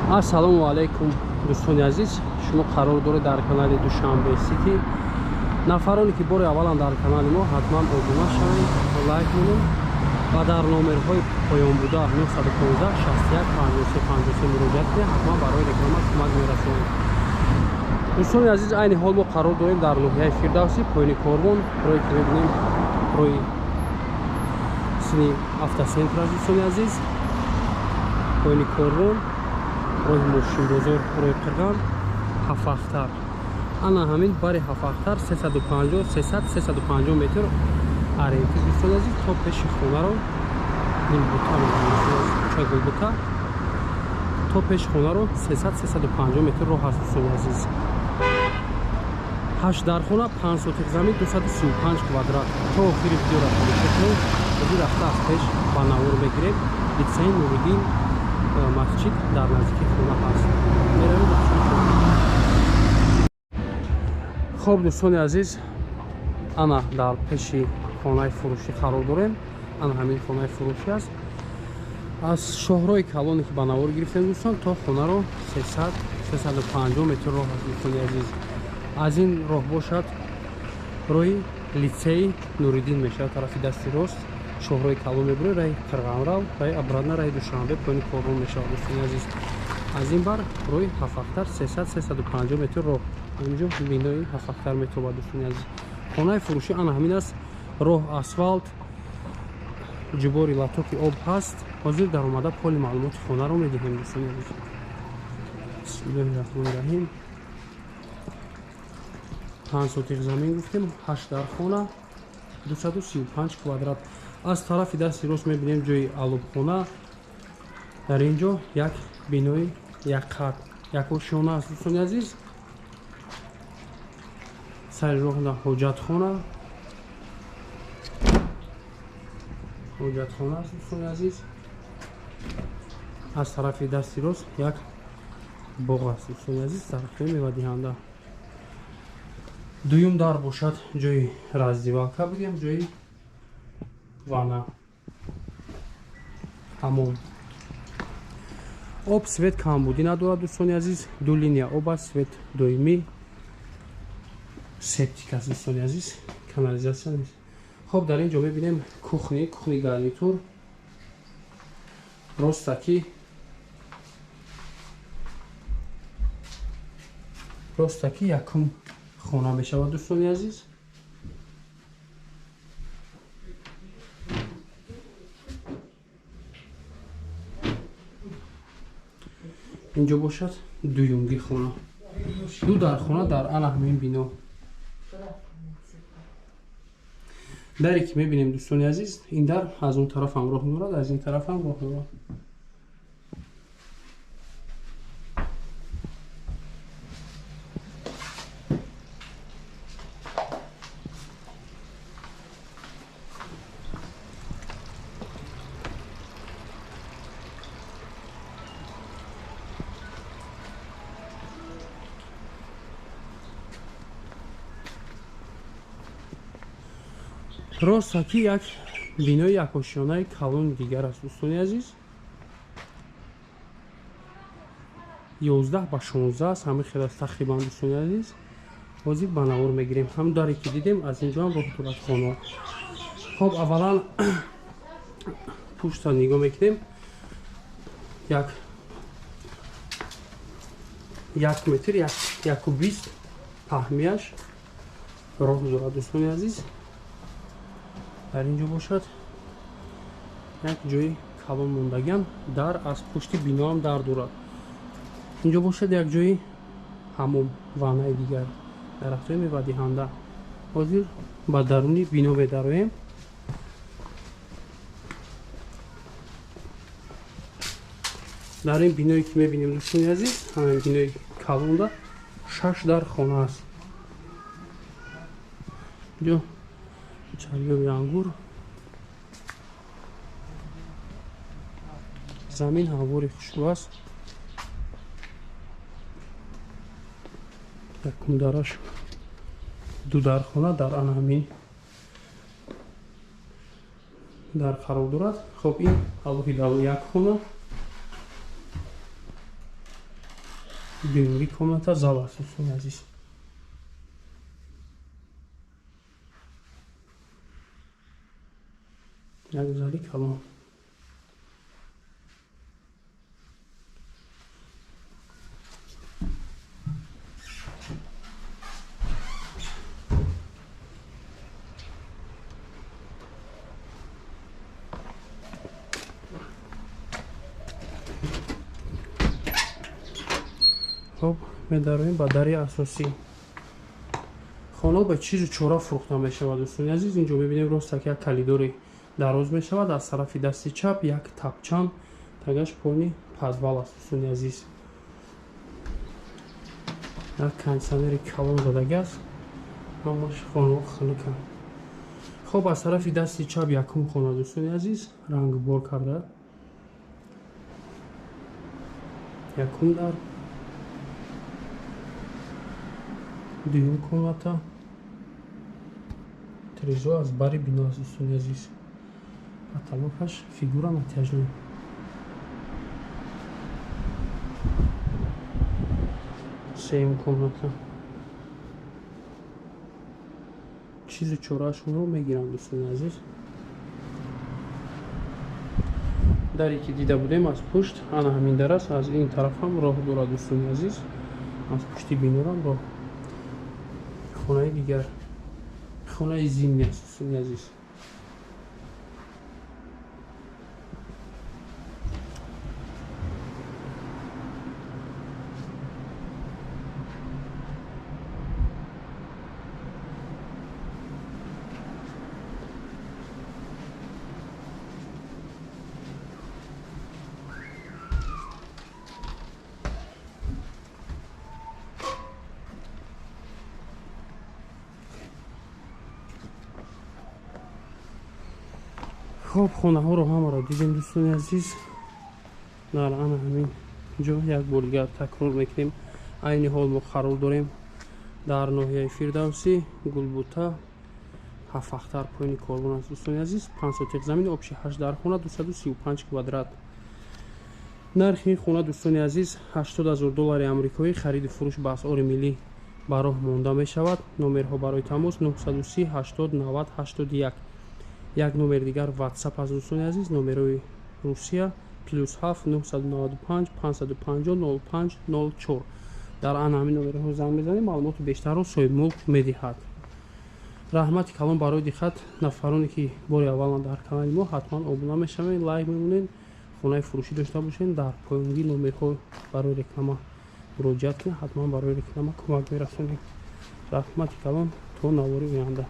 Ассалому алайкум дӯстони азиз, шумо қарор доред дар канали Душанбе Сити. Нафароне ки бори аввалан дар канали мо, ҳатман обуна шавед, лайк монед ва дар номерҳои поёнбуда 915 61 53 53 муроҷиат кунед, ҳатман барои реклама кӯмак мерасонед. Дӯстони азиз, айни ҳол мо қарор дорем дар ноҳияи Фирдавсӣ, поёни Корвон, роҳе ки мебинем роҳи сини автоцентр аст. Дӯстони азиз, поёни Корвон, роҳи мошинбозор, роҳи Қирған, Ҳафахтар. Ана ҳамин бари Ҳафахтар 350 300 350 метр ориентир. Дӯстони азиз, то пеши хонаро Гулбута мегӯянд, Гулбута, то пеши хонаро 300 350 метр роҳ аст. Дӯстони азиз, 8 дархона, 5 сотих замин, 235 квадрат. То охири видеоро тамошо кунед. Ҳозир рафта аз пеш ба навор мегирем. Литсейи Нуриддин, масҷид дар наздики хона ҳаст. Меравем. Хоб, дӯстони азиз, ана дар пеши хонаи фурӯшӣ қарор дорем. Ана ҳамин хонаи фурӯшӣ аст. Аз шоҳрои калоне ки ба навор гирифтем, дӯстон, то хонаро 300 350 метр роҳ аст. Дӯстони азиз, аз ин роҳ бошад роҳи литсеи Нуриддин мешавад, тарафи дасти рост шоҳрои калон мебуред, раи Қирғанрав, раи обратно раи Душанбе, поёни Корвон мешавад. Дӯстони азиз, аз ин бар роҳи Ҳафахтар 300 350 метр роҳ, инҷо бинои Ҳафахтар метобад. Дӯстони азиз, хонаи фурӯшӣ ана ҳамин аст. Роҳ асфалт, ҷубори латоки об ҳаст. Ҳозир даромада поли маълумоти хонаро медиҳем. Дӯстони азиз, бисмиллоҳи раҳмони раҳим. 5 сотих замин гуфтем, 8 дар хона, 235 квадрат. Аз тарафи дасти рост мебинем ҷои алобхона. Дар ин ҷо як бинои якқат, як ошёна аст. Дӯстони азиз, сари роҳна ҳоҷатхона, ҳоҷатхона аст. Дӯстони азиз, аз тарафи дасти рост як боғ аст. Дӯстони азиз, дарахтои мевадиҳанда. Дуюм дар бошад ҷои раздевалка бигем, ҷои ванна, ҳамом. Об, свет камбудӣ надорад. Дӯстони азиз, ду линия об аст, свет доимӣ, септик аст. Дӯстони азиз, канализатсия нест. Хоб, дар ин ҷо мебинем кухни, кухни гарнитур. Ростаки якум хона мешавад. Дӯстони азиз, инҷо бошад дуюмги хона, ду дар хона дар ана ҳамин бино. Даре ки мебинем, дӯстони азиз, ин дар аз он тараф ҳам роҳ дорад, аз ин тараф ҳам роҳ дорад. Ростаки як бинои якошёнаи калони дигар аст. Дӯстони азиз, 11 ба 16 аст, ҳамин хел аст тақрибан. Дӯстони азиз, ҳозир ба навор мегирем. Ҳам даре ки дидем, аз инҷо ҳам роҳ дорад хона. Хоб, аввалан пушта нигоҳ мекунем. Як метр 1,20 паҳмияш роҳ дорад. Дӯстони азиз, дар ин ҷо бошад як ҷои калон мондагиам, дар аз пушти биноам дар дорад. Инҷо бошад як ҷои ҳамом, ваннаи дигар, дарахтҳои мевадиҳанда. Ҳозир ба даруни бино медароем. Дар ин биное ки мебинем, дӯстони азиз, ҳамин бинои калонда 6 дар хона аст. Инҷо чарёби ангур, замин ҳамвори хушрӯ аст. Якум дараш, ду дархона дар ана ҳамин дар қарор дорад. Хоб, ин алоҳида як хона. Дуюмги комната зал аст, дӯстони азиз. Як зали калон. Хоб, медароем ба дари асосӣ. Хона ба чизу чора фурӯхта мешавад, дӯстони азиз. Инҷо мебинем рост як калидори дароз мешавад, аз тарафи дасти чап як тапчан, тагаш пони подвал аст, дӯстони азиз. Як кондитсионери калон задаги аст, ҳамаш хонаҳо хунуканд. Хоб, аз тарафи дасти чап якум хона, дӯстони азиз, рангбор карда. Якум дар, дуюм комната, трезо аз бари бино аст, дӯстони азиз. Потолокаш фигура натяжной. Сеюм комната. Чизу чораашонро мегиранд, дӯстони азиз. Даре ки дида будем аз пушт, ана ҳамин дар аст. Аз ин тараф ҳам роҳ дорад, дӯстони азиз. Аз пушти бинорам роҳ. Хонаи дигар, хонаи зимни аст, дӯстони азиз. Хоб, хонаҳоро ҳамаро дидем, дӯстони азиз. Дар ана ҳамин ҷо як бор дигар такрор мекунем. Айни ҳол мо қарор дорем дар ноҳияи Фирдавсӣ, Гулбута, ҳафтахтар, поёни корвон аст, дӯстони азиз. 5 сотиқ замин, обши 8 дар хона, 235 квадрат. Нархи ин хона, дӯстони азиз, 80,000 доллари амрикоӣ. Хариду фурӯш ба асъори миллӣ ба роҳ монда мешавад. Номерҳо барои тамос 930 80 90 81. Як номер дигар WhatsApp аст, дӯстони азиз, номерои Русия +7 995 550 05 04. Дар ана ҳамин номерҳо занг мезанем, маълумоти бештарро соҳибмулк медиҳад. Раҳмати калон барои диққат. Нафароне ки бори аввалан дар канали мо, ҳатман обуна мешавед, лайк мемонед, хонаи фурӯшӣ дошта бошед, дар поёнгии номерҳо барои реклама муроҷиат кунед, ҳатман барои реклама кӯмак мерасонем. Раҳмати калон, то навори оянда.